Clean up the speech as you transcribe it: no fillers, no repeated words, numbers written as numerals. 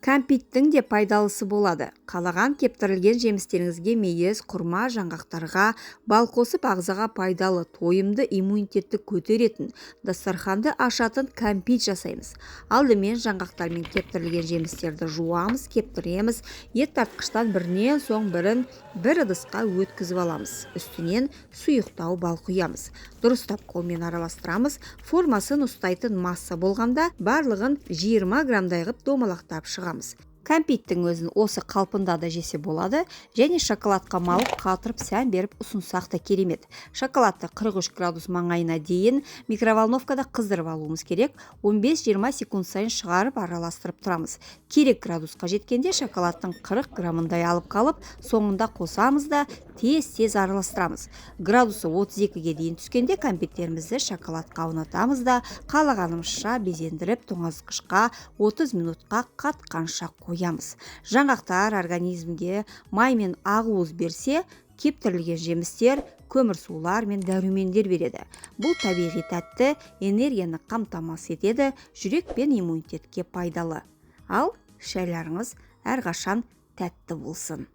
Кәмпиттің де пайдалысы болады. Қалаған кептірілген жемістеріңізге мейіз, құрма, жаңғақтарға бал қосып, ағзаға пайдалы, тойымды, иммунитетті көтеретін, дастарханды ашатын кәмпит жасаймыз. Алдымен жаңғақтар мен кептірілген жемістерді жуамыз, кептіреміз, ет тартқыштан бірінен соң бірін бір ыдысқа өткізіп аламыз. Үстінен сұйықтау бал құямыз. Дұрыстап қолмен араластырамыз. Формасын ұстайтын масса болғанда, барлығын 20 граммдай қып домалақтап шығамыз. Кәмпиттің өзін осы қалпында да жесе болады және шоколадқа малып, қатырып, сән беріп ұсынсақ та керемет. Шоколадты 43 градус маңайына дейін микроволновкада қыздырып алуымыз керек. 15-20 секунд сайын шығарып, араластырып тұрамыз. Керек градусқа жеткенде шоколадтың 40 граммындай алып қалып, соңында қосамыз да, тез-тез араластырамыз. Градусы 32-ге дейін түскенде кәмпиттерімізді шоколадқа аунатамыз да, қалағанымызша безендіріп, тоңазытқышқа 30 минутқа қатқанша қоямыз. Жаңғақтар организмге май мен ақуыз берсе, кептірілген жемістер көмірсулар мен дәрумендер береді. Бұл табиғи тәтті энергияны қамтамасыз етеді, жүрек пен иммунитетке пайдалы. Ал шайларыңыз әрқашан тәтті болсын.